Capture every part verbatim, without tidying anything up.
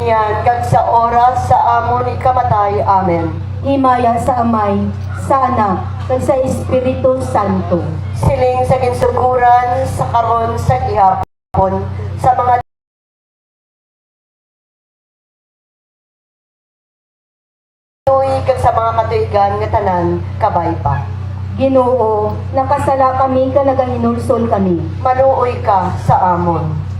Yan, kag sa oras sa amon ikamatay. Amen. Himaya sa Amay, sa Anak, kag sa Espiritu Santo. Siling sa ginsuguran, sa karon, sa gihapon, sa mga tuig, kag sa mga katuigan nga tanan, kabay pa. Ginoo, nakasala kami kag nagahinulsol kami. Maluoy ka sa amon.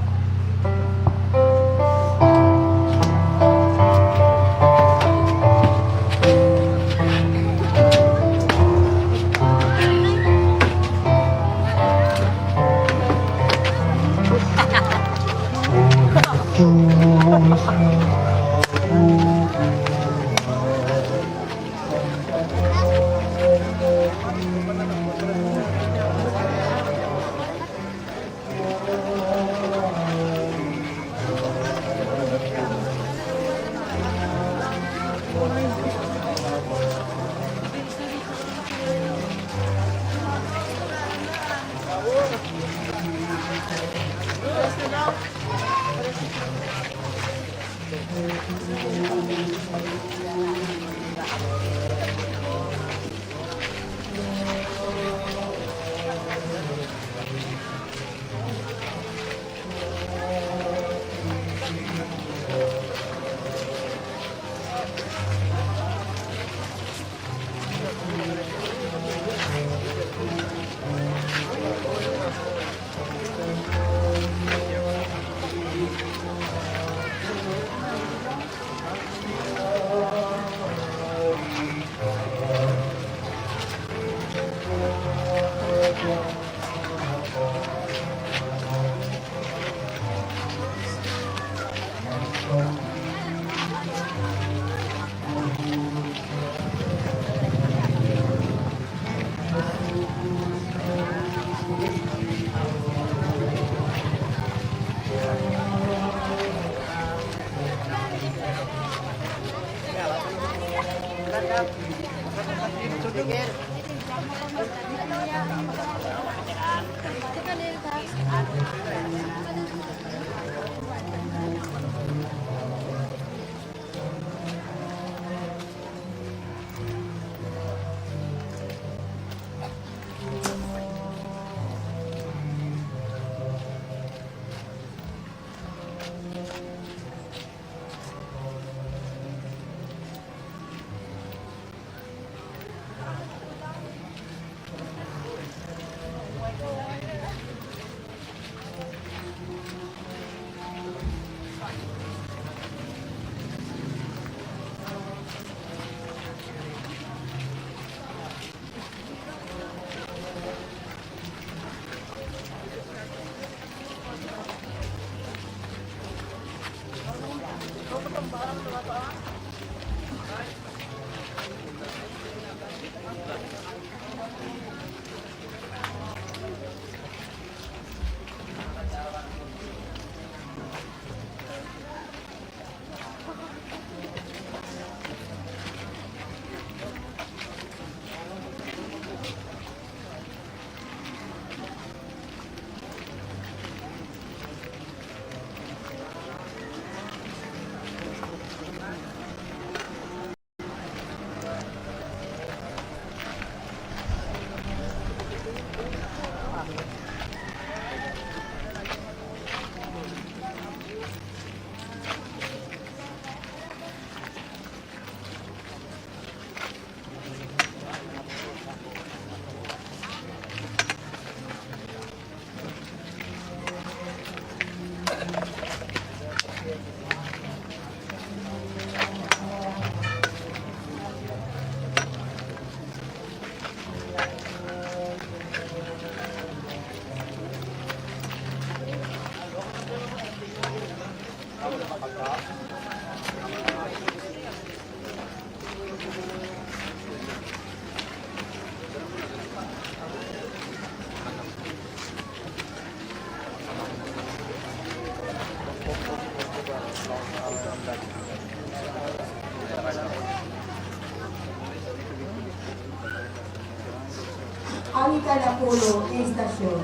Ang ikanapulo nga istasyon.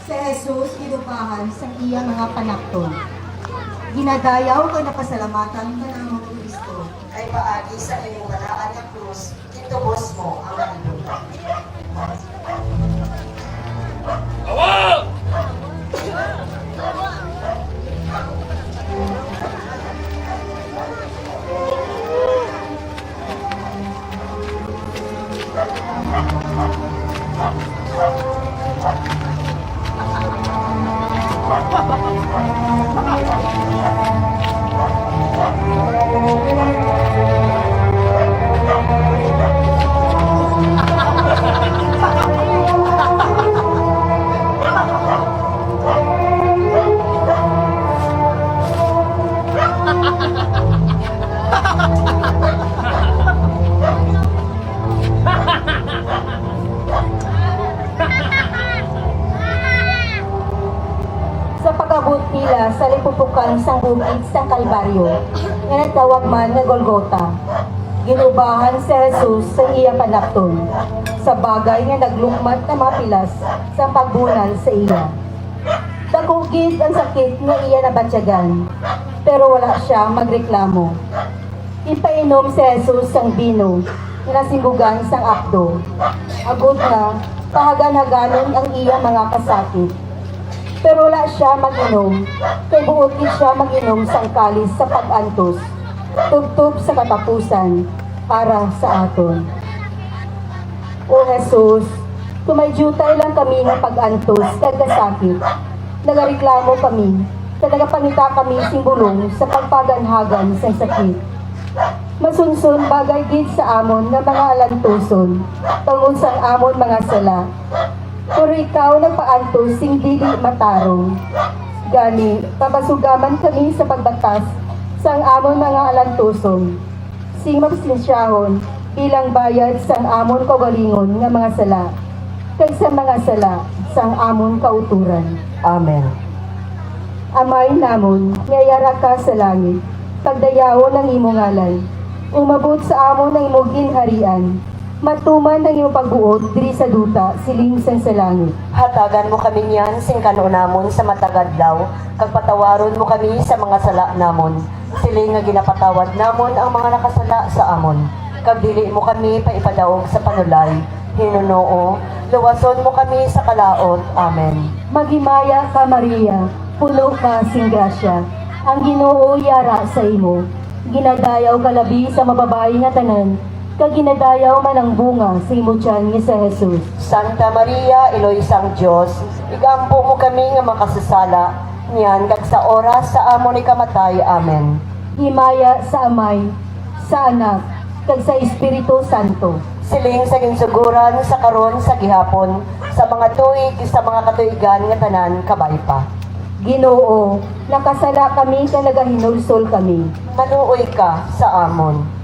Si Jesus gidupahan sang iya mga panapton. Ginadayaw kag napasalamatan ka namon, O Cristo, kay paagi sa imong balaan nga krus gintubos mo ang kalibutan. Sa pag-abot nila sa lipupukan sang bukid sang Kalbaryo, nga nagtawag man nga Golgota, ginubahan si Jesus sa iya panapton, sa bagay nga naglukmat nga mga pilas sang pagbunal sa iya. Daku gid ang sakit nga iya nabatyagan, pero wala sia magreklamo. Ginpainom si Jesus sang bino nga nasimbugan sang apdo, agod nga pahaganhaganon ang iya mga kasakit. Pero wala sia mag-inom, kay buot gid sia mag-inom sang kalis sa pag-antos, tubtob sa katapusan, para sa aton. O Jesus, kung may diutay lang kami nga pag-antos kag kasakit, nagareklamo kami, kag nagapangita kami sing bulong sa pagpaganhagan sang sakit. Masunson bagay gid sa amon nga mga alantuson tungod sang amon mga sala, pero ikaw nagpaantos sing dili matarong. Gani, pabasugaman kami sa pagbatas sang amon mga alantuson, sing mapasensyahon bilang bayad sang amon kaugalingon nga mga sala, kag sa mga sala sang amon kautoran. Amen. Amay namon nga yara ka sa langit, pagdayawon ang imo ngalan. Umabot sa amon ang imo ginharian. Matuman ang imo pagbuot diri sa duta, siling sang sa langit. Hatagan mo kami niyan sing kan-o namon sa matag adlaw, kag patawaron mo kami sa mga sala namon, siling nga ginapatawad namon ang mga nakasala sa amon, kag dili mo kami paipadaog sa panulay. Hinunoo, luwason mo kami sa kalaut. Amen. Maghimaya ka, Maria, puno ka sing grasya, ang Ginoo yara sa imo. Ginadayaw ka labi sa mga babayi nga tanan, kag ginadayaw man ang bunga sa imo tiyan nga si Jesus. Santa Maria, Iloy sang Dios, igampo mo kami nga makasasala, niyan kag sa oras sa amon ikamatay. Amen. Himaya sa Amay, sa Anak, kag sa Espiritu Santo. Siling sa ginsugoran, sa karon, sa gihapon, sa mga tuig, sa mga katuigan nga tanan, kabay pa. Ginoo, nakasala kami kag nagahinulsol kami. Maluoy ka sa amon.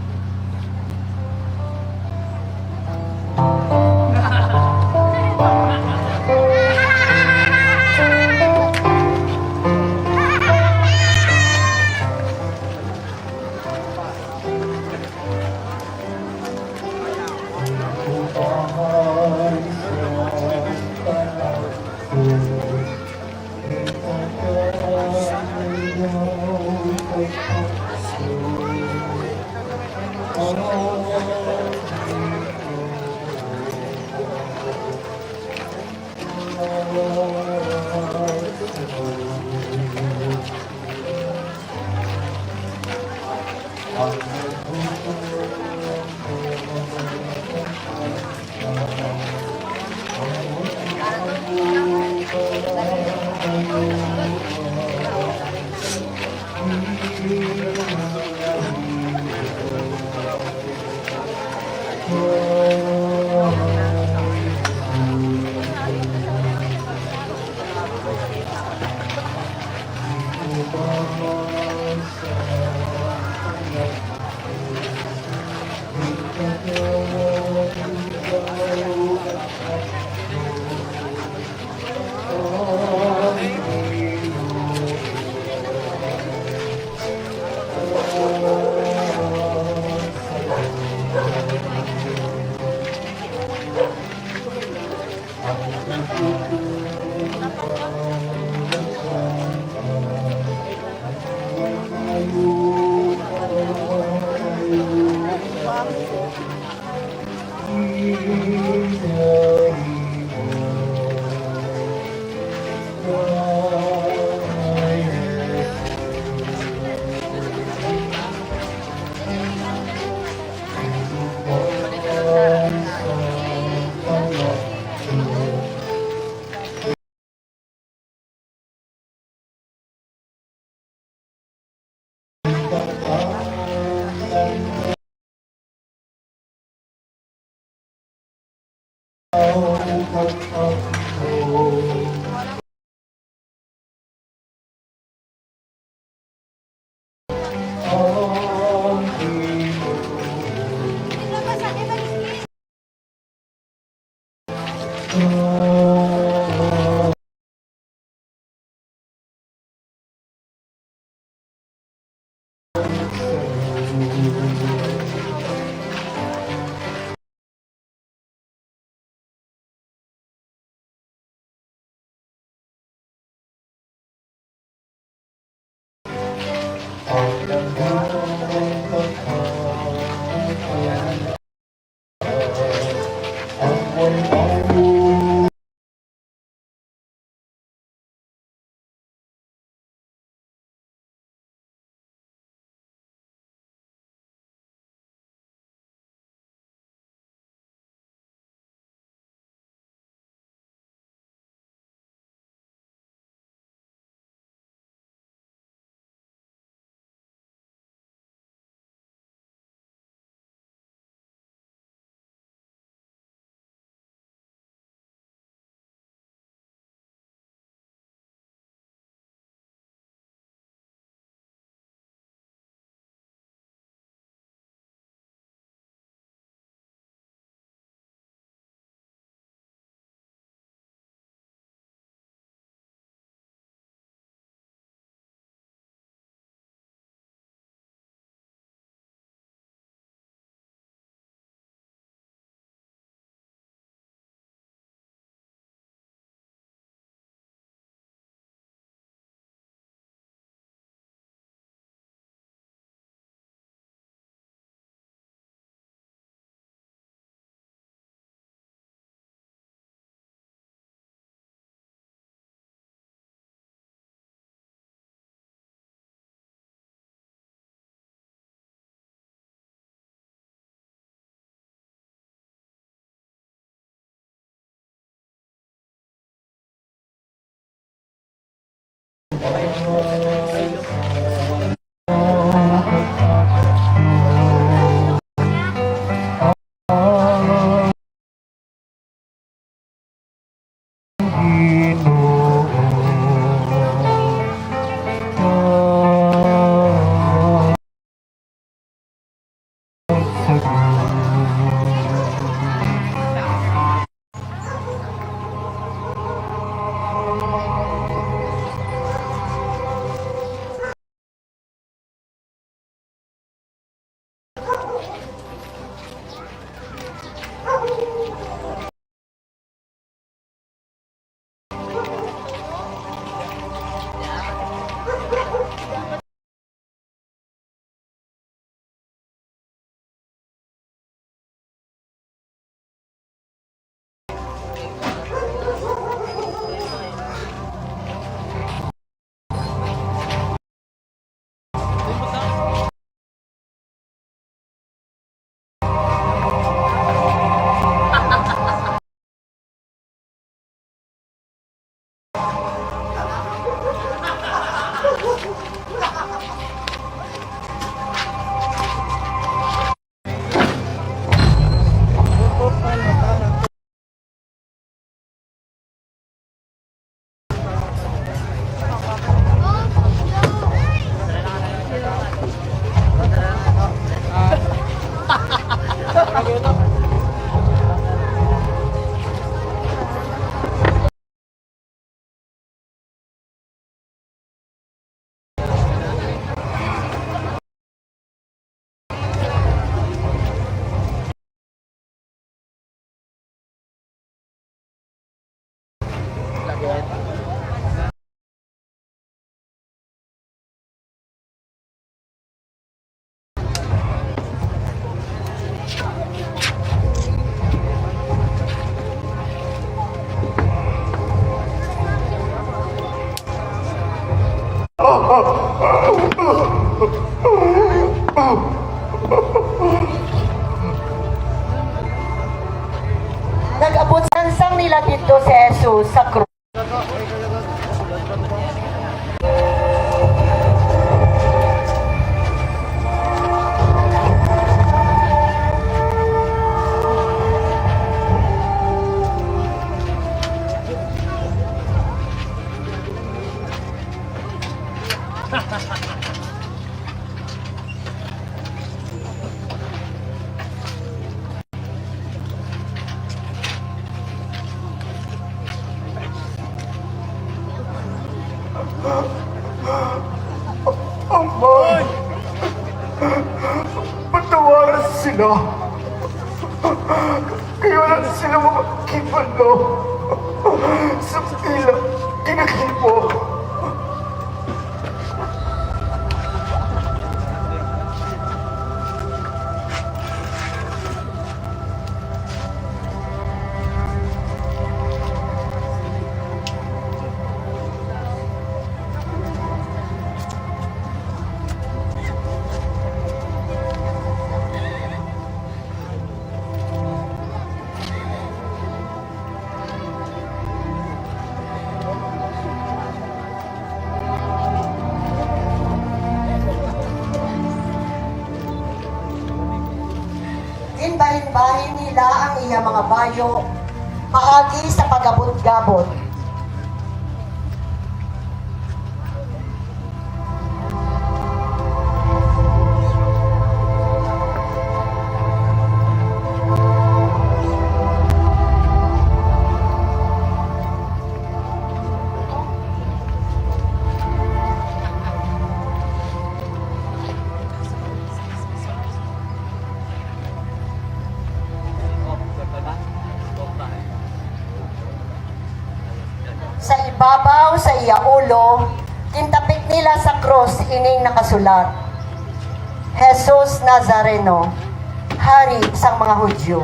Nag-abot sang nila didto si Jesus sa krus. na. Kay wala sila makakibalo sa ila ginahimo. Ginbahinbahin nila ang iya mga bayo paagi sa pagabot-gabot. Sa ibabaw sa iya ulo, gintapik nila sa krus ining nakasulat, "Jesus Nazareno, Hari sang mga Hudiyo."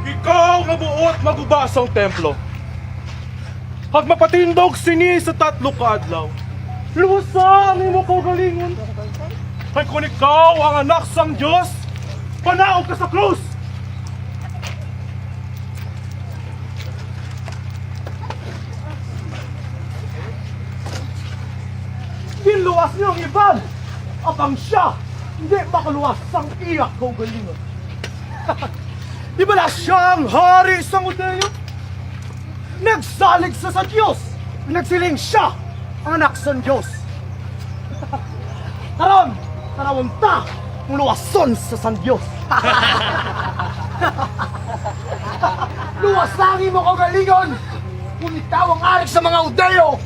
Ikaw nga buot maguba sang templo, kag mapatindog sini sa tatlo ka adlaw, luwasa ang imo kaugalingon. Kay kon ikaw ang Anak sang Dios, panaog ka sa krus. Ginluwas niya ang iban, apang sia hindi makaluwas sang iya kaugalingon. Di bala sia ang hari sang Hudiyo? Nagsalig sia sa Dios, nagsiling sia ang Anak sang Dios. Karon, tan-awon ta ang luwason sa sang Dios. Luwasa ang imo kaugalingon, kon ikaw ang ari sa mga Hudiyo.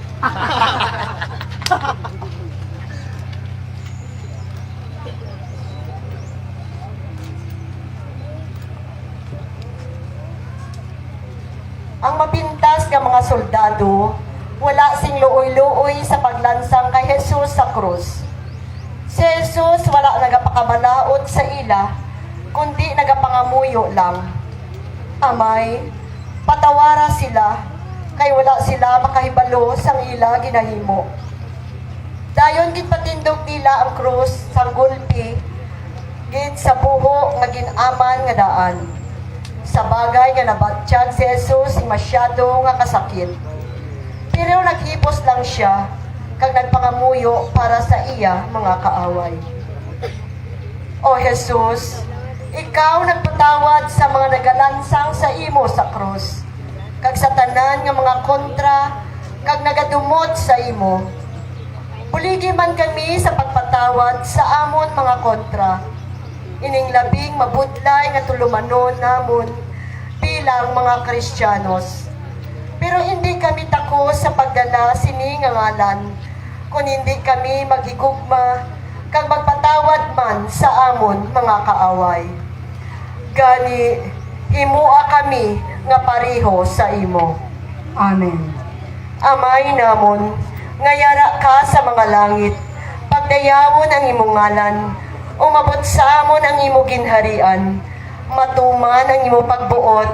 Ang mapintas nga mga soldado wala sing luoy-luoy sa paglansang kay Jesus sa krus. Si Jesus wala nagapakabalaod sa ila, kundi nagapangamuyo lang, "Amay, patawara sila, kay wala sila makahibalo sang ila ginahimo." Dayon ginpatindog nila ang krus sang gulpi gid sa buho nga gin-aman nga daan, sa bagay nga nabatyag si Jesus sing masyado nga kasakit. Pero naghipos lang sia kag nagpangamuyo para sa iya mga kaaway. O Jesus, ikaw nagpatawad sa mga nagalansang sa imo sa krus, kag sa tanan nga mga kontra kag nagadumot sa imo. Buligi man kami sa pagpatawad sa amon mga kontra, ining labing mabudlay nga tulumanon namon bilang mga Kristiyanos. Pero indi kami takos sa pagdala sini nga ngalan, kon indi kami maghigugma kag magpatawad man sa amon mga kaaway. Gani, himoa kami nga pareho sa imo. Amen. Amay namon, nga yara ka sa mga langit, pagdayawon ang imo ngalan, umabot sa amon ang imo ginharian, matuman ang imo pagbuot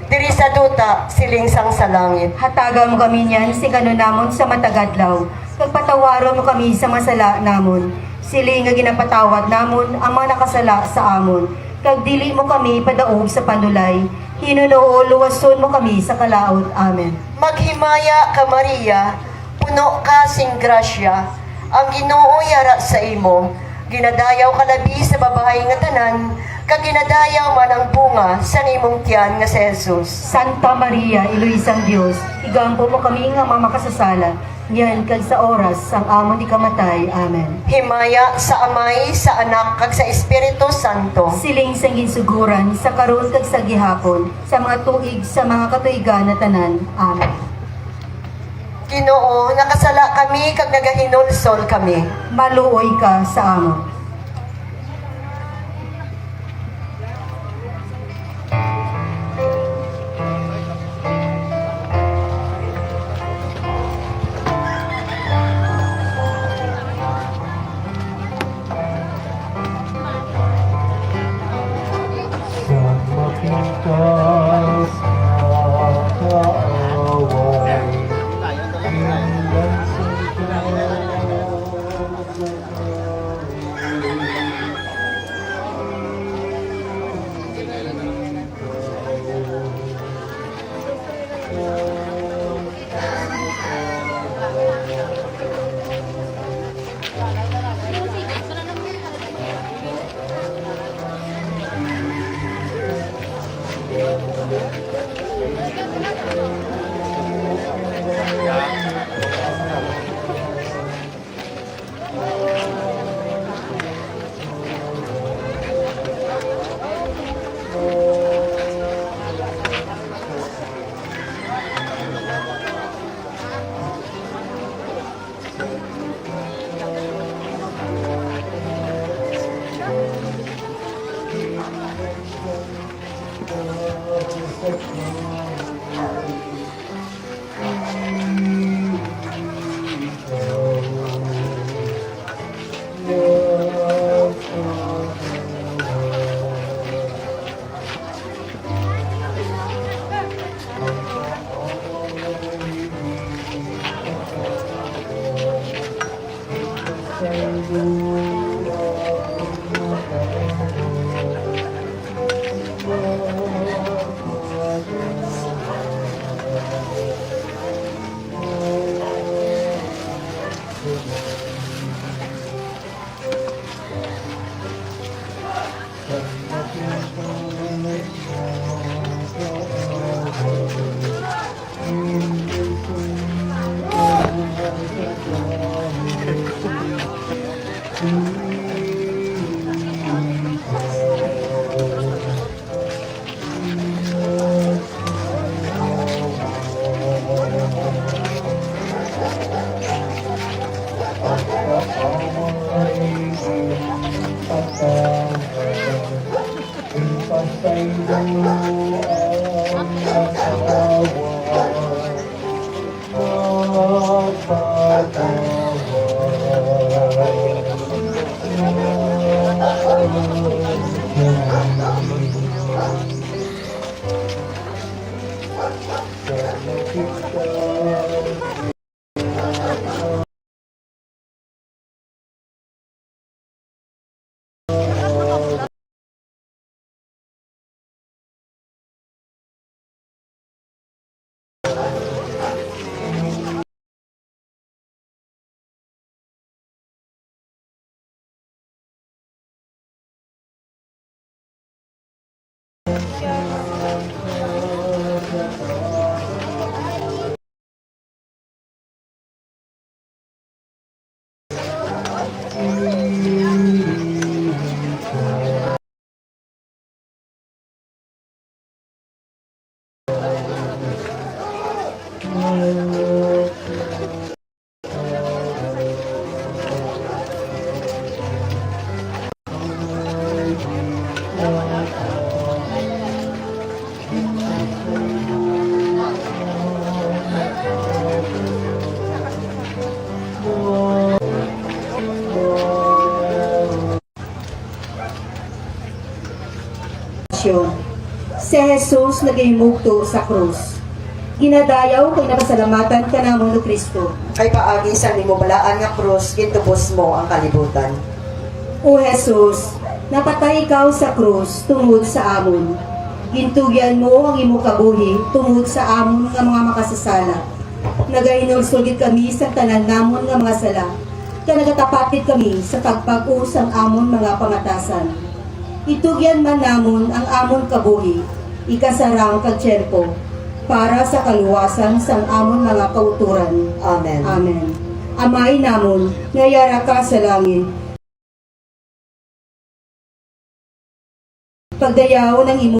diri sa duta siling sang sa langit. Hataga mo kami niyan sing kan-on namon sa matag adlaw, kag patawara mo kami sa mga sala namon, siling nga ginapatawad namon ang mga nakasala sa amon, kag dili mo kami padaog sa panulay, hinunoo luwason mo kami sa kalaut. Amen. Maghimaya ka, Maria, Puno ka sing grasya, ang Ginoo yara sa imo. Ginadayaw ka labi sa babayi nga tanan, kag ginadayaw man ang bunga sang imong tiyan nga si Jesus. Santa Maria, Iloy sang Dios, igampo mo kami nga mga makasasala, niyan kag sa oras sang amon ikamatay. Amen. Himaya sa Amay, sa Anak, kag sa Espiritu Santo. Siling sang ginsuguran, sa karon kag sa gihapon, sa mga tuig, sa mga katuigan na tanan. Amen. Ginoo, nakasala kami kag nagahinulsol kami. Maluoy ka sa amon. Sa mapintas nga kaaway, ilang sa Si Jesus nagahimugto sa krus. Ginadayaw kag napasalamatan ka namon, O Cristo. Kay paagi sang imo balaan nga krus, gintubos mo ang kalibutan. O Jesus, napatay ikaw sa krus tungod sa amon. Gintugyan mo ang imo kabuhi tungod sa amon nga mga makasasala. Nagahinulsol gid kami sa tanan namon nga mga sala, kag nagatapat gid kami sa pagpag-o sang amon mga pamatasan. Itugyan man namon ang amon kabuhi, ikasarang kag tiyempo, para sa kaluwasan sang amon mga kautoran. Amen. Amen. Amay namon nga yara ka sa langit, pagdayawon ang imo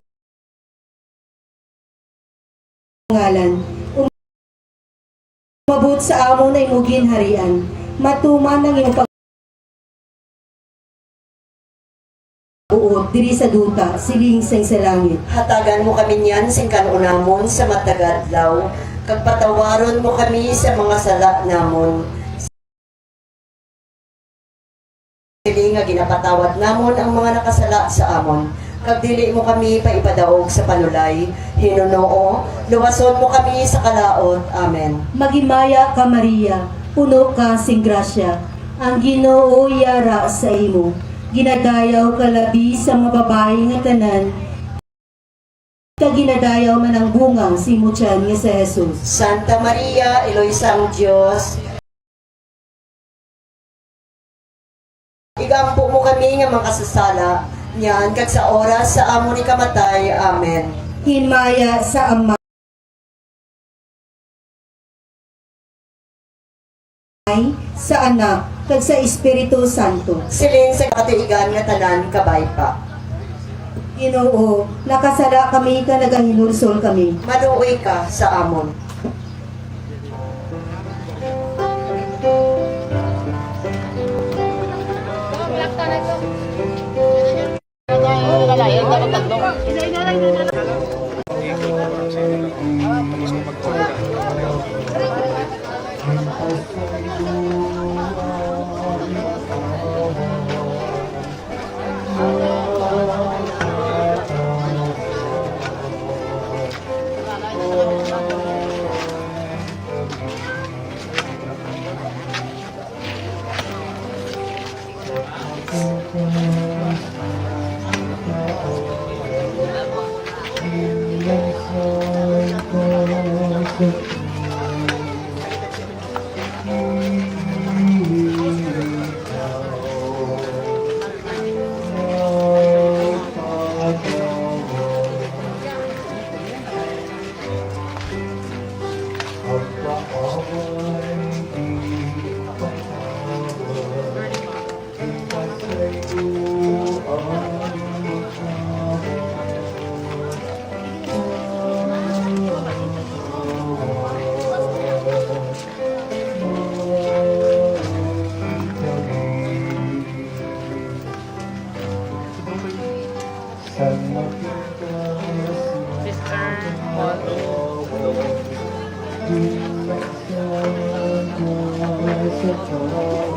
ngalan. Umabot sa amon ang imo ginharian. Matuman ang imo pag-, buot diri sa duta, siling sang sa langit. Hatagan mo kami niyan sing kan-o namon sa matag adlaw, kag patawaron mo kami sa mga sala namon, siling nga ginapatawad namon ang mga nakasala sa amon, kag dili mo kami paipadaog sa panulay, hinunoo, luwason mo kami sa kalaut. Amen. Maghimaya ka, Maria, puno ka sing grasya, ang Ginoo yara sa imo. Ginadayaw ka labi sa mga babayi nga tanan, kag ginadayaw man ang bunga sa imo tiyan nga si Jesus. Santa Maria, Iloy sang Dios, igampo mo kami nga makasasala, niyan kag sa oras sa amon ikamatay. Amen. Himaya sa Ama, sa Anak, kag sa Espiritu Santo. Siling sa katuigan nga tanan, kabay pa. Ginoo, nakasala kami kag nagahinulsol kami. Maluoy ka sa amon. Sister Paul.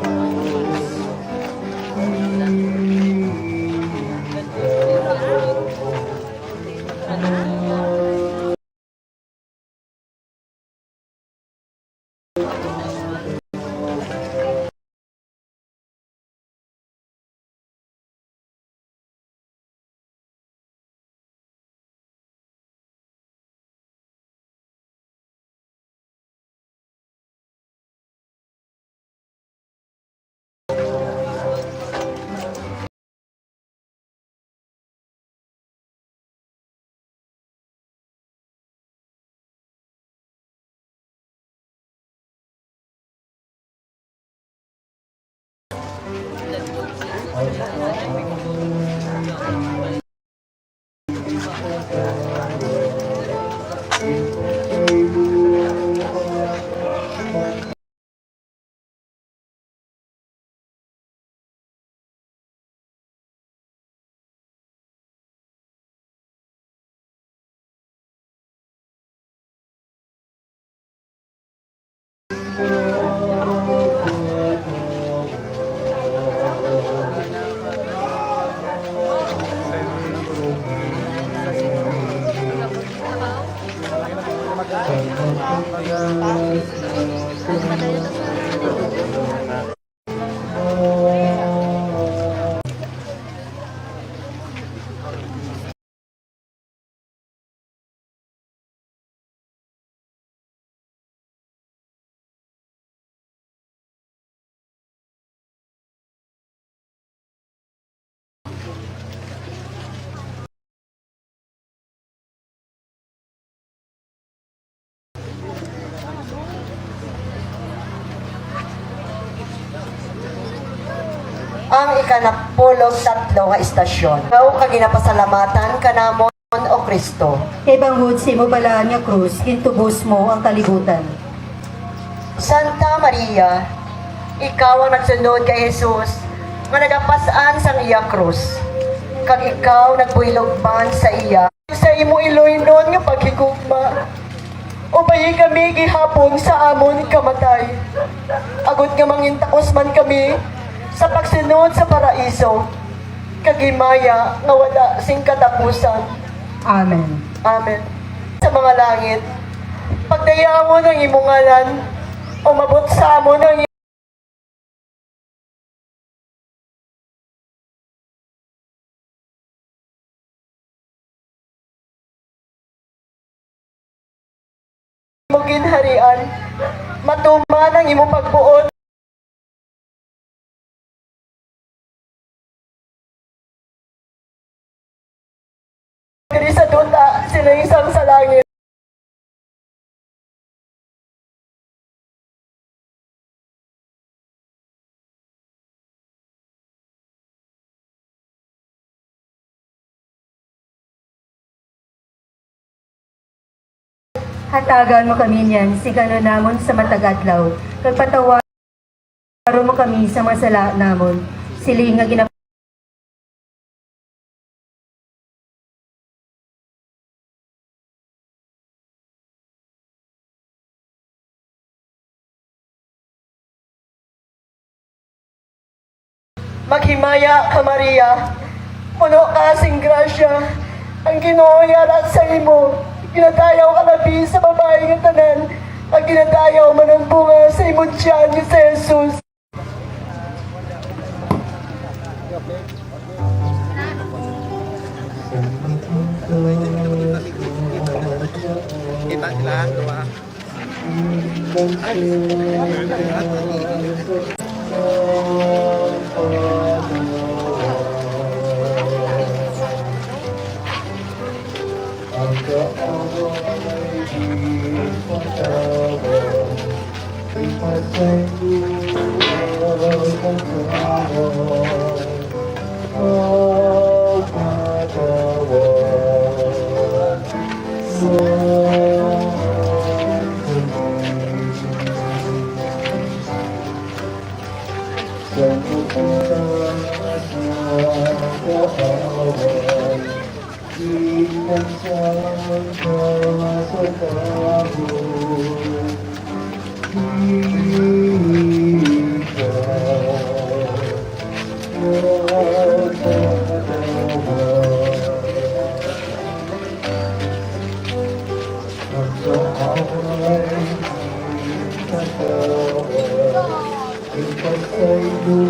Ang ikanapulog tatlo nga istasyon. Ikaw ka ginapasalamatan kanamon, O Kristo. Kay bangod sa imo balaan nga krus, gintubos mo ang kalibutan. Santa Maria, ikaw ang nagsunod kay Jesus nga nagapas-an sang iya krus, kag ikaw nagbuylog man sa iya. Sa imo iloynon nga paghigugma, ubayi kami gihapon sa amon kamatay, agod nga mangintakos man kami sa pagsunod sa paraiso kag himaya nga wala sing katapusan. Amen. Amen. Sa mga langit, pagdayawon ang imo ngalan, umabot sa amon ang imo ginharian, matuman ang imo pagbuot diri sa duta, siling sang sa langit. Hatagan mo kami niyan sing kan-on namon sa matag adlaw, kag patawaro mo kami sa mga sala namon, siling nga gina- Maghimaya ka, Maria, puno ka sing grasya, ang Ginoo yara sa imo. Ginadayaw ka labi sa babayi nga tanan, kag ginadayaw man ang bunga sa imo tiyan nga si Jesus. Kita sila, dua. Thank you. Thank you.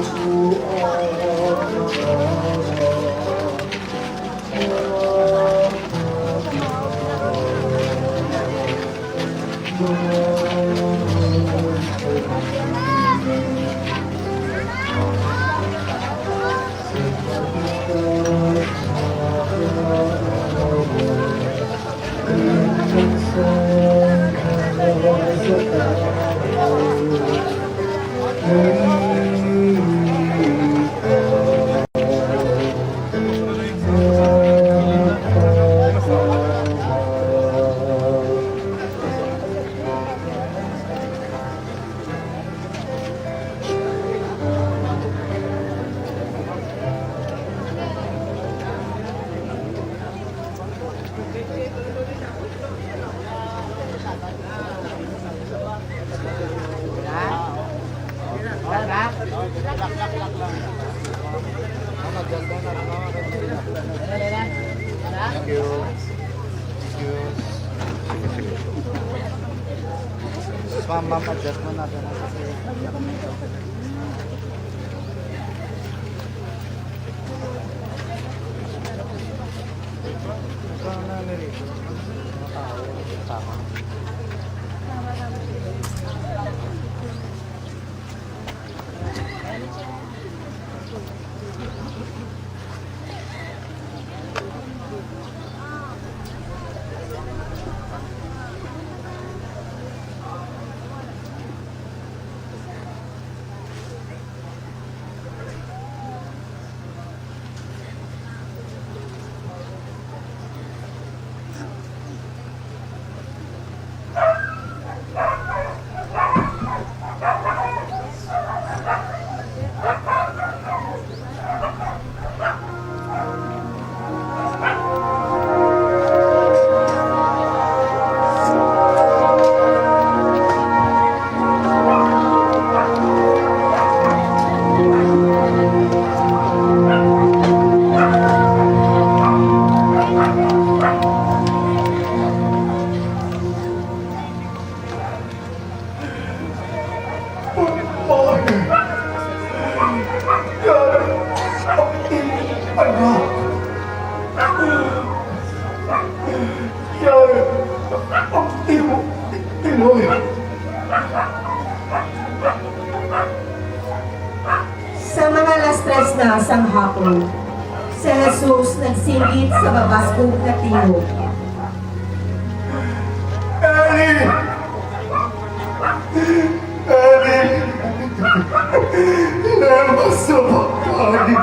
Ma'am, ma'am, adjust mo natin. Sa mga alas tres na sang hapon, si Jesus nagsinggit sa mabaskog nga tingog, "Eli! Eli! Lema sabachthani?"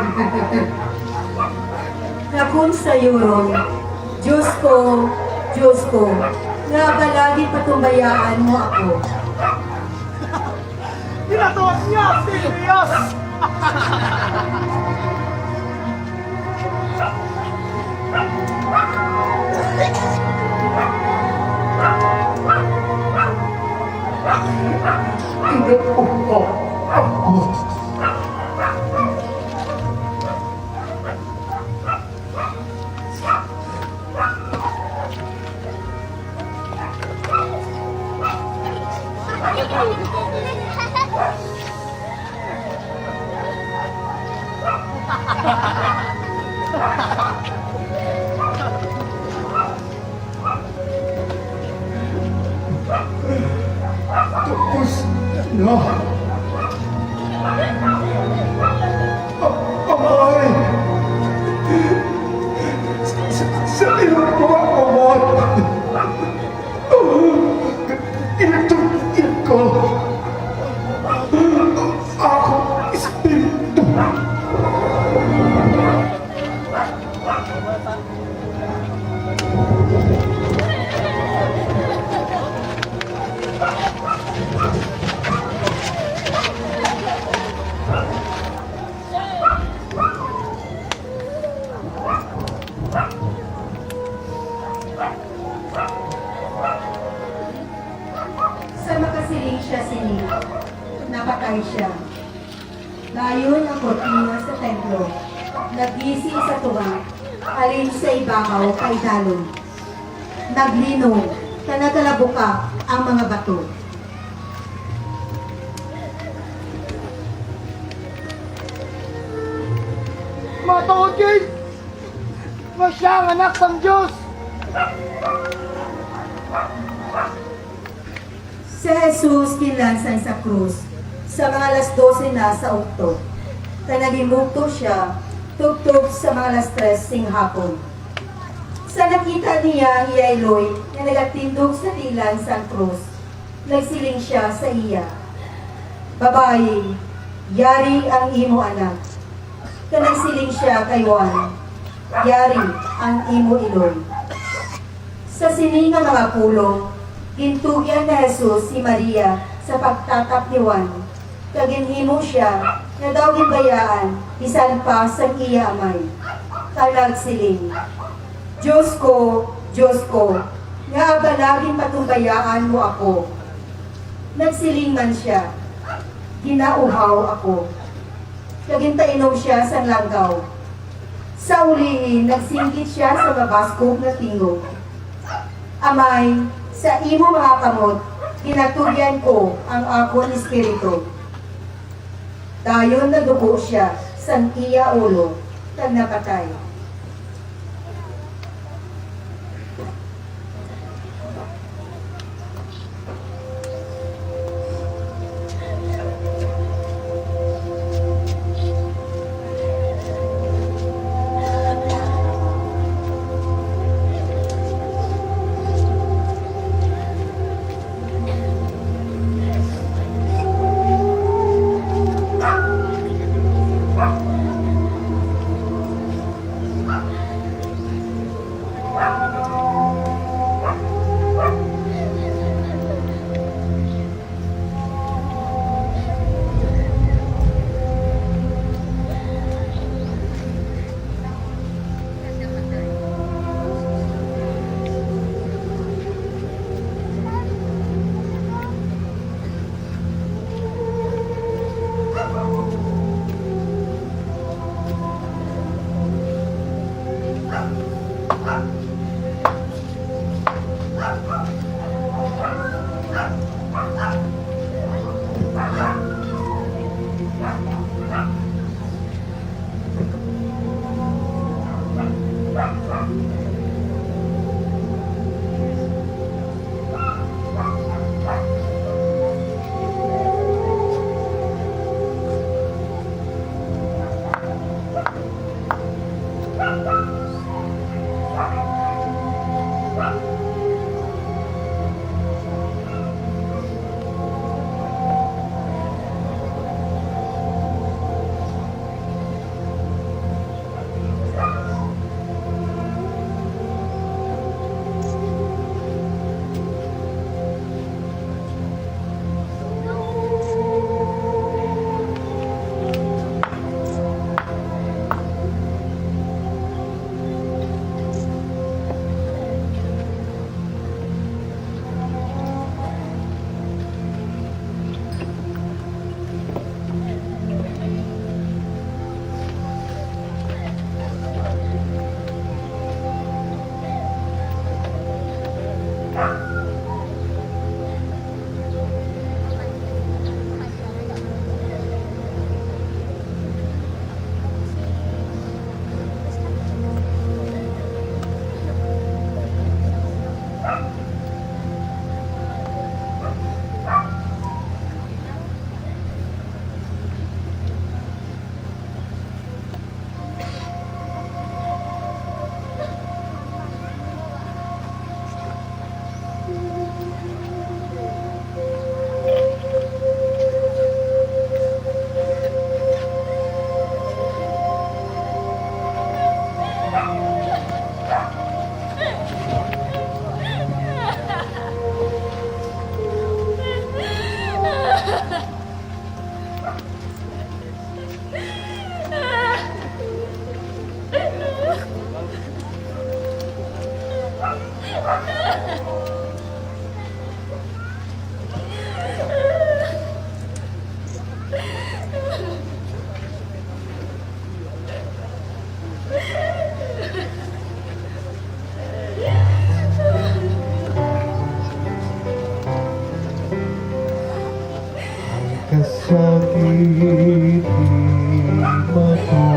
Nga kon sayuron, "Dios ko, Dios ko, ngaa bala ginpatumbayaan mo ako?" Ginatawag niya si Elias! Tapos na. A-, Amay, sa, sa, sa imo mga kamot, ito, ito ko. Ako, Espiritu. Sa makasiling sia sini, napatay sia. Dayon ang kurtina sa templo nagisi sa tunga halin sa ibabaw paidalom. Naglinog kag nagkalabukak ang mga bato. Matuod gid nga sia ang Anak sang Dios! Si Jesus ginlansang sa krus sa mga alas dose na sa ukto, kag naghimugto sia tubtob sa mga alas tres sing hapon. Sa nakita niya ang iya iloy nga nagatindog sa dilan sang krus, nagsiling sia sa iya, "Babayi, yari ang imo anak." Kag nagsiling sia kay Juan, "Yari ang imo iloy." Sa sini nga mga pulong, gintugyan ni Jesus si Maria sa pagtatap ni Juan, kag ginhimo sia nga daw ginbayaan bisan pa sang iya amay, kag nagsiling, "Dios ko, Dios ko, ngaa bala ginpatumbayaan mo ako?" Nagsiling man sia, "Ginauhaw ako." Kag gintainom sia sang langgam. Sa ulihi, nagsinggit sia sa mabaskog nga tingog, "Amay, sa imo mga kamot ginatugyan ko ang akon espiritu." Dayon naduko sia sang iya ulo kag napatay. Ang kasakit di matukma,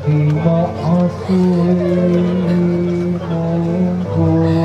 di maasoy mong gugma.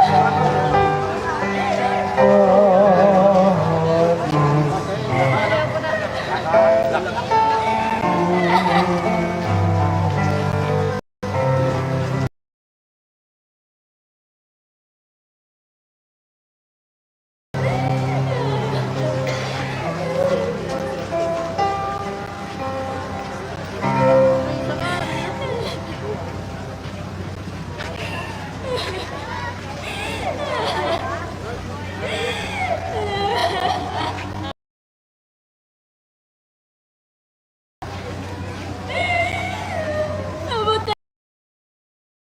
Sa hapit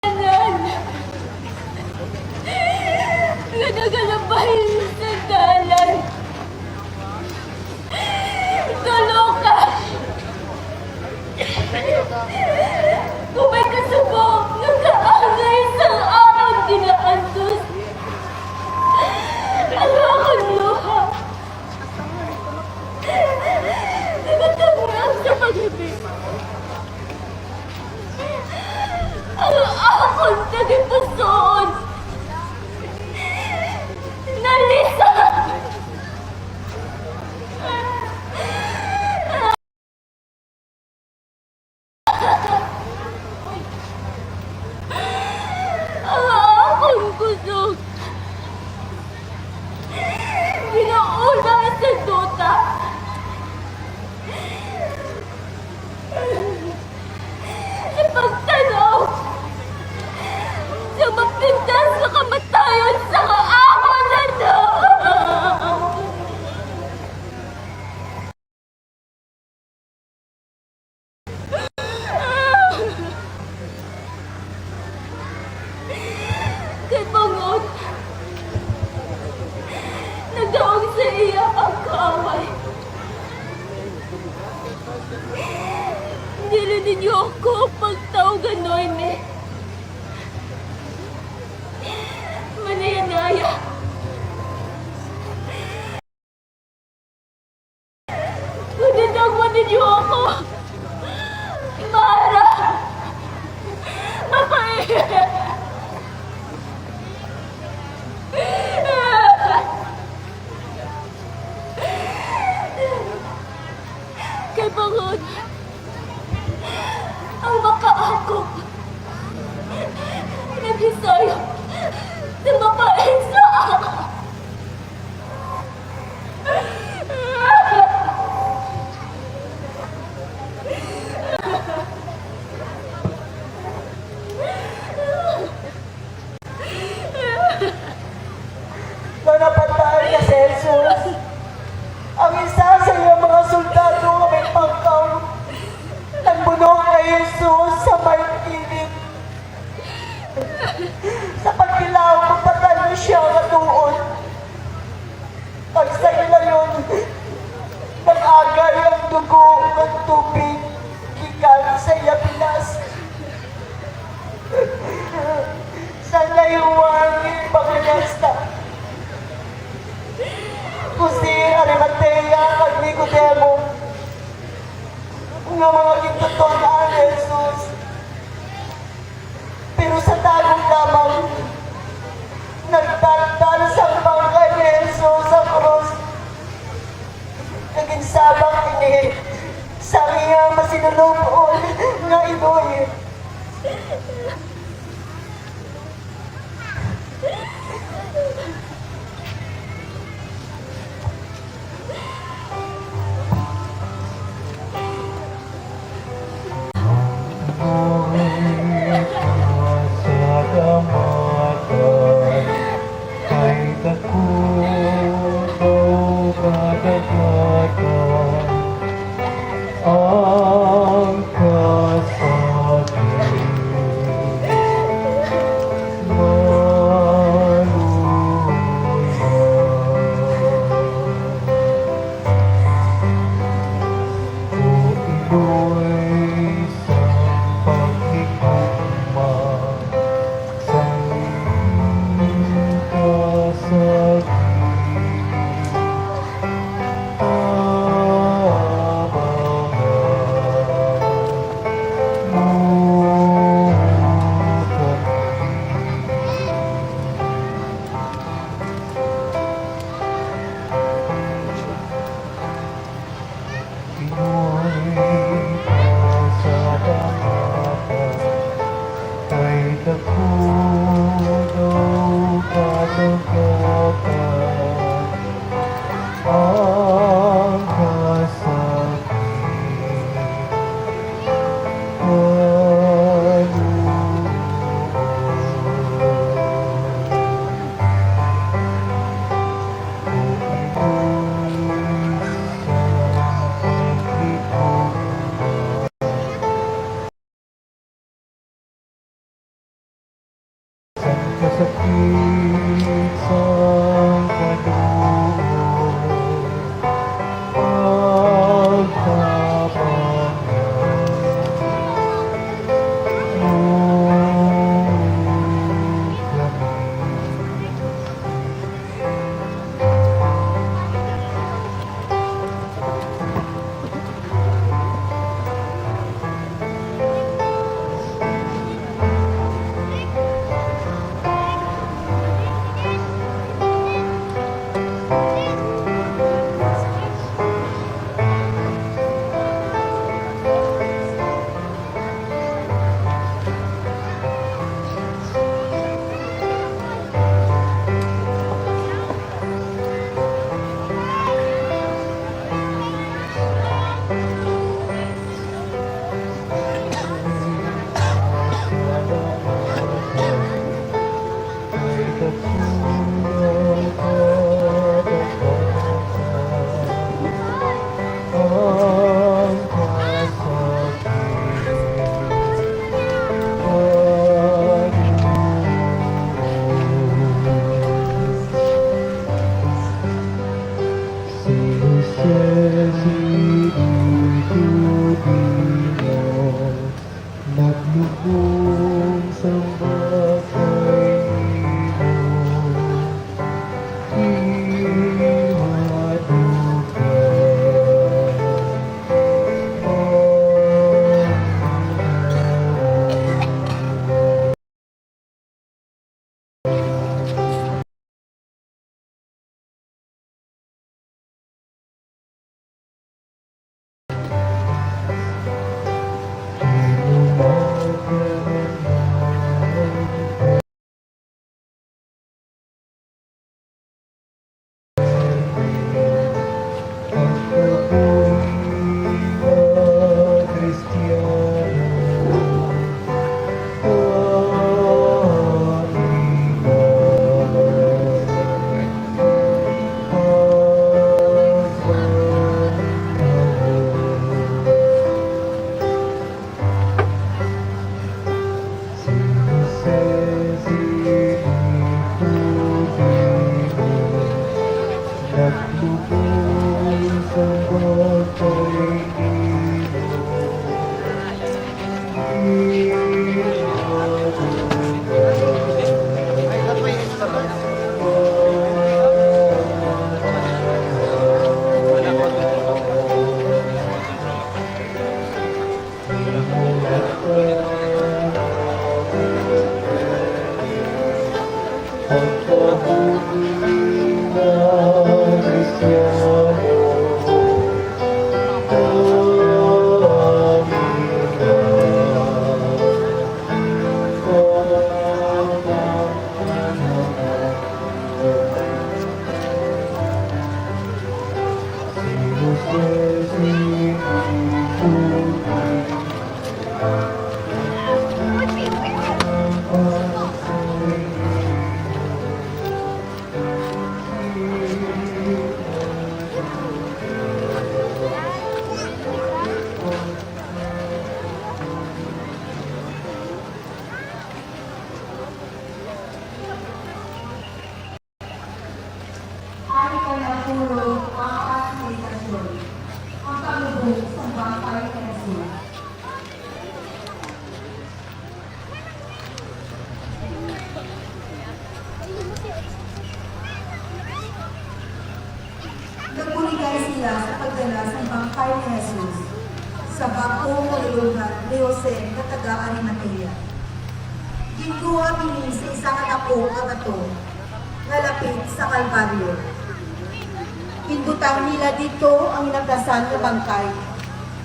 Tanan nga nagalabay sa dalan. Tulo ka! Kung may kasubo nga kaangay sa akon ginaantos, ang akon luha nagatangrang sa paghibi. Ang akon tagipusoon nalisag. Ang akon kusog ginauna sa duta. Sa pagtan-aw sa mapintas nga kamatayon sa akon anak. Kay bangod nagdaog sa iya ang kaaway. Dili ninyo ako pagtawgan, Noemi. Manaya-naya. Ngunit ang mo ninyo ako, Mara. Mapait. Kay bangod ang makaakop naghisayop sa mapait sa ako. Nga napatay na si Jesus, ang isa sa iyang mga soldado nga may pangkaw nagbuno kay Jesus sa may kilid. Sa pagtilaw, magpatay na siya nga tuon. Kag sa ilayon, nag-agay ang dugo nga tubig gikan sa iya pilas. Sa layuan ni Evangelista Jose Arimatea kag Nicodemo, nga mga gintuton-an ni Jesus. Pero sa tagom lamang, nagtagdan sang bangkay ni Jesus sa krus, kag ginsabak ini sang iya masinulog-on nga iloy. Sa kamatan kay dako daw kadagatan ang Lugar ni Jose nga taga-Arimatea. Ginkuha ini sa isa ka daku nga bato nga lapit sa Kalbaryo. Ginbutang nila didto ang inaplasan nga bangkay,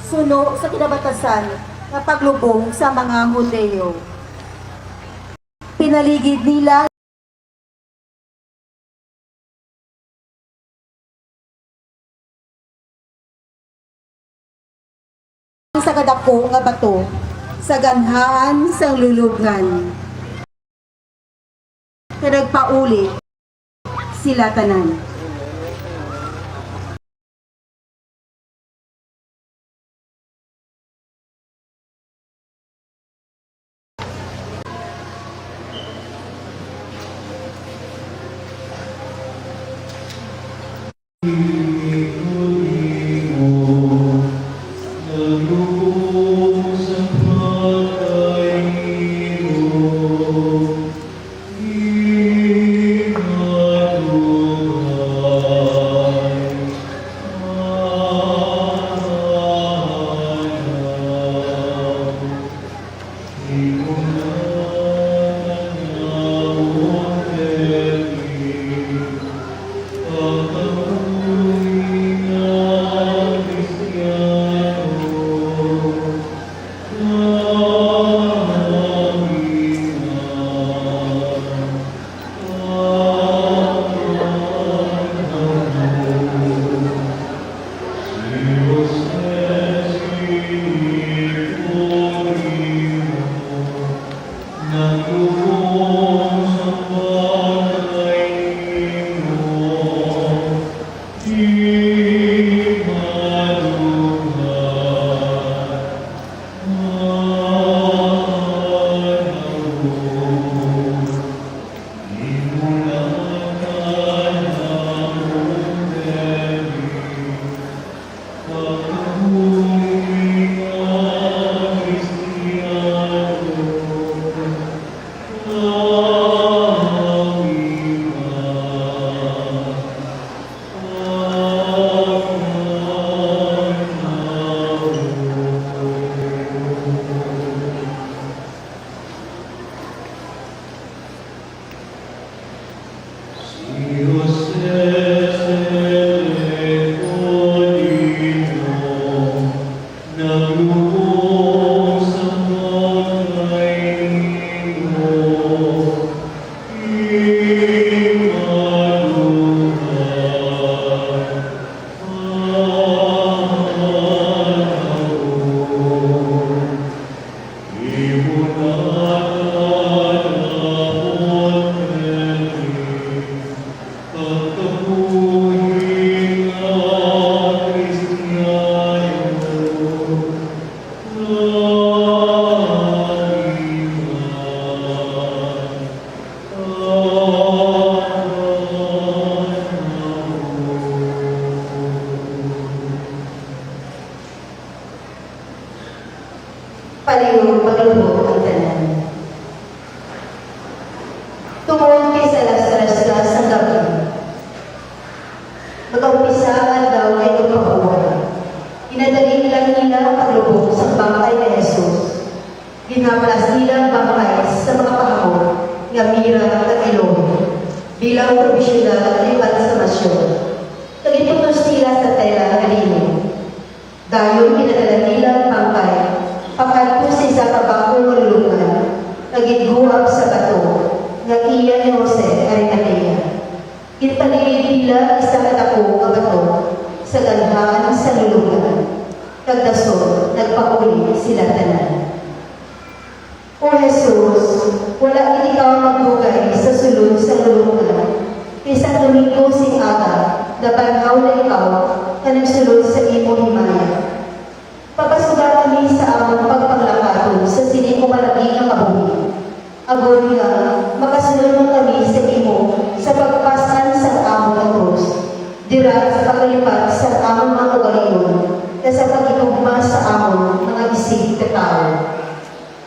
suno sa kinabatasan nga paglubong sa mga Hudiyo. Pinaligid nila sa kadako nga bato sa ganghaan sang lulubngan, nga nagpauli sila tanan. Palihog, maglubot ang tanan. Tungod kay sa alas tres na sang gab-i, mag-umpisa ang Adlaw nga Inugpahuway. Ginadali lang nila ang paglubong sang bangkay ni Jesus. Ginhaplas nila ang bangkay sa mga pahamot nga mira kag iloho bilang probisyonal nga imbalsamasyon, kag ginputos nila sa tela nga lino. Dayon ginadala nila ang bangkay pakadto sa isa ka bag-o nga lulubngan nga ginguhab sa bato nga iya ni Jose Arimatea. Ginpaligid nila ang isa ka daku nga bato sa ganghaan sa lulubngan, kag dason nagpauli sila tanan. O Jesus, wala gid ikaw magdugay sa sulod sang lulubngan, kay sang Domingo sing aga nabanhaw na ikaw nga nagsulod sa imo himaya. Pabasuga kami sa amon pagpanglakaton sa sini ko malagi nga kabuhi, agod nga makasulod man kami sa imo sa pagpas-an sang amo nga krus, dira sa paglipat sang amon mga ugalion kag sa paghigugma sa amon mga isig nga tawo.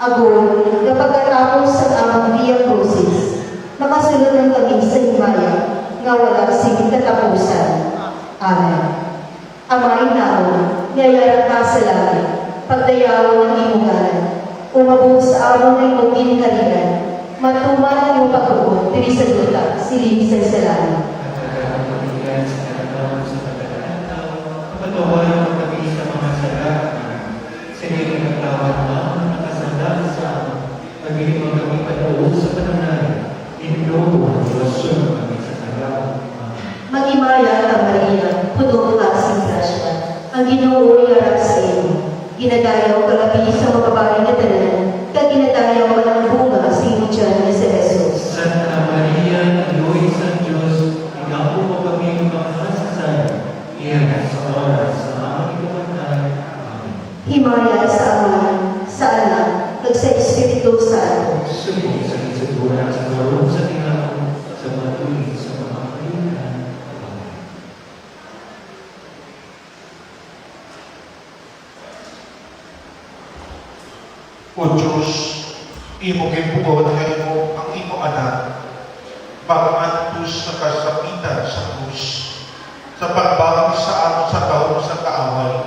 Agod nga pagkatapos sang amon Via Crucis, makasulod man kami sa himaya nga wala sing katapusan. Amen. Amay namon nga Ang imo ngalan, umabot sa amon ang imong ginharian, matuman ang imong pagbuot diri sa duta, siling sa langit. Patawaran mo kami sa mga sala, sini ang nagtawad ang mga kasalanan sa amin. Pagdili mo kami paluoy sa panulay, hinlo ang Dios kami sa sala. Amen. Maghimaya ka, Maria, puno ka sing grasya, ang Ginoo iya harap sa imo. Ginadayaw ka labi sa mga babayi nga tanan, kag ginadayaw man ang bunga sa imo tiyan nga si Jesus. Santa Maria, Iloy sang Dios, ig-ampo mo kami nga makasasala, iya sa oras sa amon ikamatay. Amen. Himaya sa Amahan, sa Anak, kag sa Espiritu Santo. Subong sa ginsugoran sa karon, sa tinapon, sa patuloy, sa mga kalibutan. Amen. O Dios, imo ginbugawan nga imo ang imo Anak, pag-antos sa kasapitan sa krus, sa pagbangon sa amon sa gahom sa kaaway.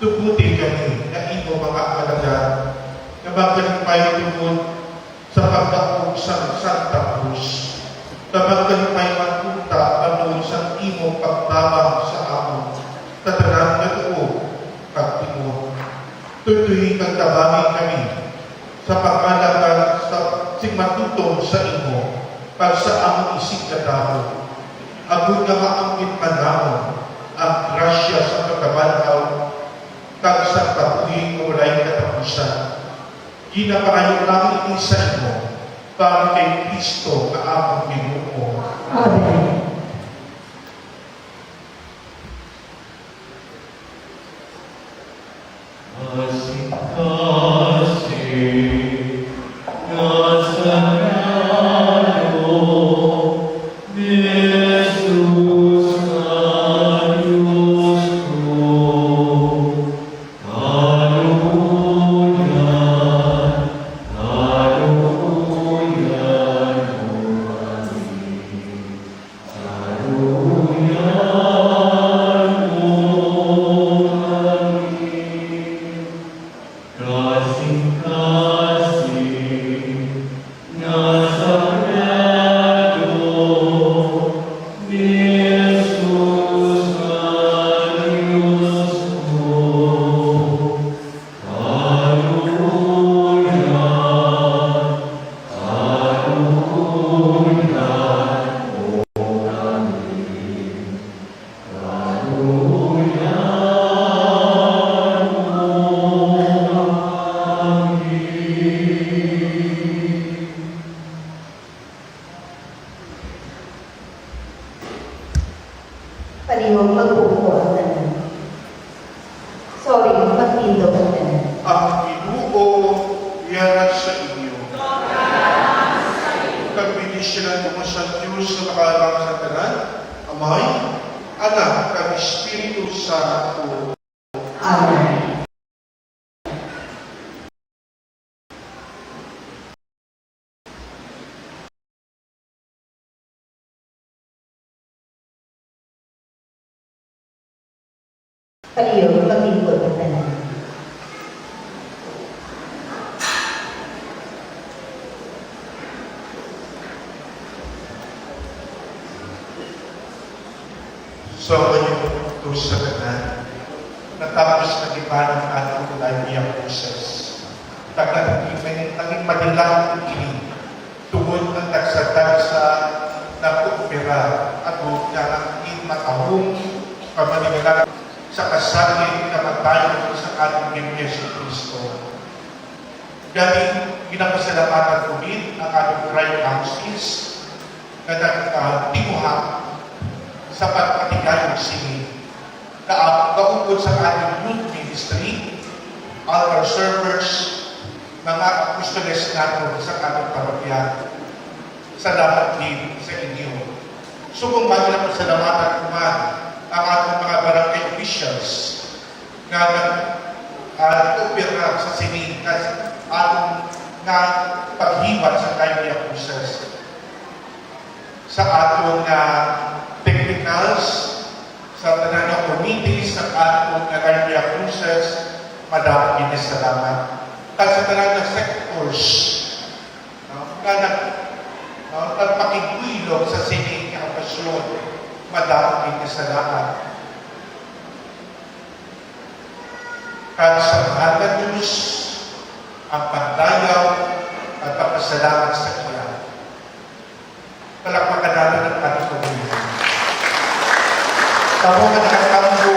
Tuguti kami nga imo mga alagad, nga magkalipay tungod sa pagdaog sang Santa Cruz, nga magkalipay man unta bangod sang imo pagtabang sa amon sa tanan nga tuo kag tingog. Tuytoyi kag tabangi kami sa pag-alagad sa, sing matutom sa imo kag sa amon isigkatawo, agod nga maanggid man namon ang grasya sa pagkabanhaw kag sa kabuhi nga walay katapusan. Ginapangayo namin ini sa imo, para kay Cristo nga amon Ginoo. Amen. Kasing-kasing nga sagrado, Jesus nga Dios ko. Hallelujah, hallelujah, amen. Hallelujah, amen. Kasing-kasing nga sagrado, Jesus nga Dios ko. Hallelujah, hallelujah, amen. Hallelujah, amen. Palihog, magbuko ang tanan. Sorry, magtindog ang tanan. Ang Ginoo yara sa inyo. Kag bendisyonan mo sa Dios nga makaharang sa tanan, Amay, Anak, kag Espiritu Santo. Amen. Palihog, maglingkod ang tanan. Sa paghinumdom sa tanan, natapos na gid ang aton Liturgiya Cruzes. Taga naging, naging madila ini, tungod ang tagsa-tagsa nagkoopera agud nga ang matahom nga madila sa kasakit nga kamatayon sa aton Ginoong Jesu-Cristo. Gani, ginapasalamatan ko gid ang aton Bright Houses nga nagtinguha sa pagpatigayog sini, ka-, kaupod sa aton youth ministry, altar servers, mga apostoles naton sa aton parokya. Salamat gid sa inyo. Subong man, ginapasalamatan ko man ang aton mga barangay officials nga nag-, ah, nag-opera sa sini, nga sa aton nga paghiwat sa Liturgiya Cruzes, sa aton nga technicals, sa tanan nga committee sa aton nga Liturgiya Cruzes, Madamo gid nga salamat. Kag sa tanan nga sectors, no, nga nag-, no, nagpakiguylo sa sini nga okasyon, madamo gid nga salamat. Kag sa mahal nga Dios, ang pagdayaw at pagpasalamat sa iya. Palakpakan natin ang ating pamilya. Kamo nga nakatambo,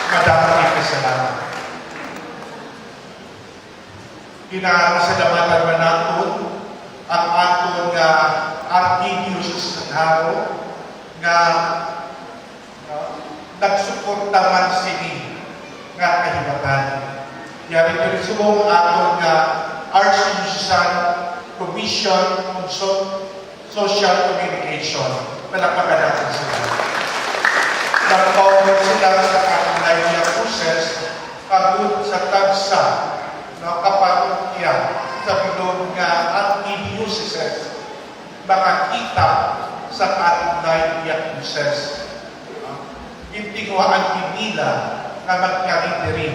madamo gid nga salamat. Ginapasalamatan man naton ang aton nga Archdiocese sa Jaro nga, no, nagsuporta man sini nga kahimatan. Yari ko rin subong aton nga Archdiocesan Commission on So-, Social Communication. Palakpakan natin sila. Nagpaubos sila sa aton live diocese pagod sa tagsa, no, ka parokya sa bilog nga archdiocese makakita sa aton live diocese. Ah, gintinguhaan gid nila nga magkari diri,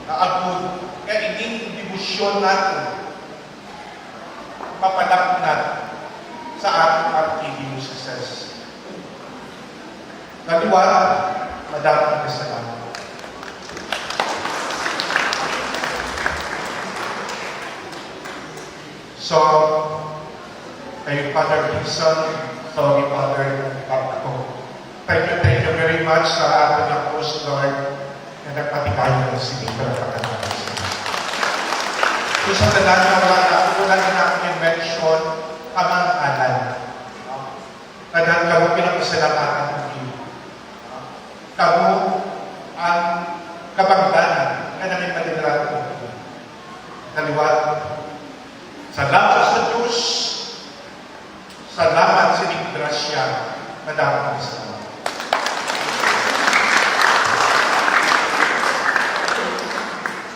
nga agod nga ining debosyon naton mapalapnat sa aton archdiocese. Kaliwat, madamo nga salamat. So, kay Father Dixon, sorry, Father, nagpapako. Thank you, thank you very much sa aton nga host, Lord, nga nagpatigayon sa inyong pagkakataas. So, sa tanan nga wala, ako na lang i-mention ang mga ngalan. Tanan kamo pinapasalamatan ko ninyo. Kamo ang kabangdanan nga nangin madinrato. Kaliwat, salamat sa Dios, salamat sa inyong grasya, madamo nga salamat.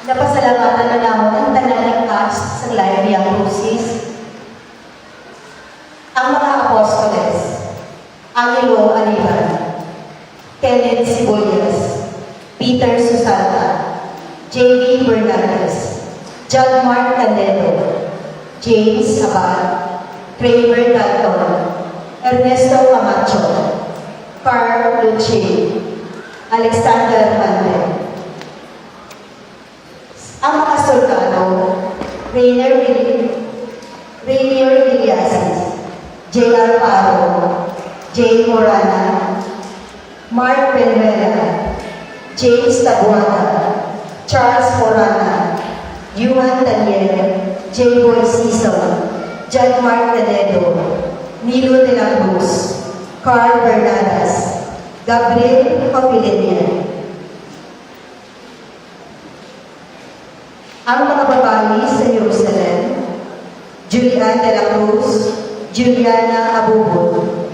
Napasalamatan na namon ang tanan nga cast sa Live Via Crucis. Ang mga apostoles, Angelo Aliban, Kenneth Sibuyas, Peter Susalta, J V Bernales, John Mark Canedo, James Abad, Kramer Dalton, Ernesto Camacho, Carl Luchin, Alexander Hante. Ang mga soldado, Rainier Vil-, Rainier Villasis, J R Paro, J Morana, Mark Benuela, James Tabuada, Charles Morana, Johan Daniel, J Boy Sison, John Mark Canedo, Nilo de la Cruz, Carl Bernadas, Gabriel Cofilenia. Ang mga babayi sa Jerusalem, Julian de la Cruz, Juliana Abubon,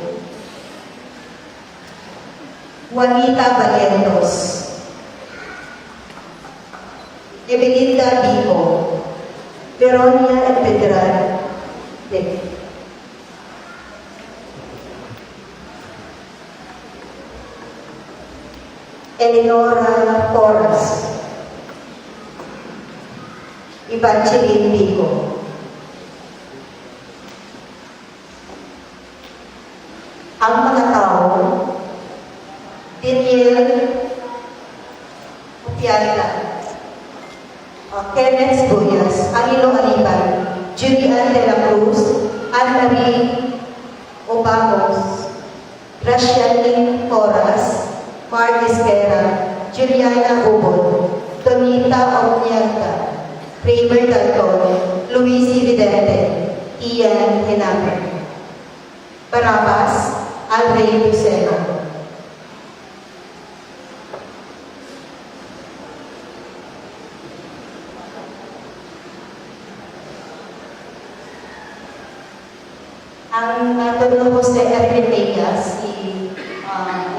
Juanita Barrientos, Emelinda Bico, Veronia Empedrado, Eleonora Porras, Evangeline Bico. Ang mga tawo, Daniel Opialta, uh, Kenneth Sibuyas, Angelo Aliban, Judy Ann de la Cruz, Anne Marie Obamos, Gracianin Porras, Mark Esquera, Juliana Ubon, Donita Oñalta, Kramer Dalton, Luis Vidente, Ian Henabre. Barabas, Alvin Lucero. Ang, ah, Don Jose Armenteras, si, ah,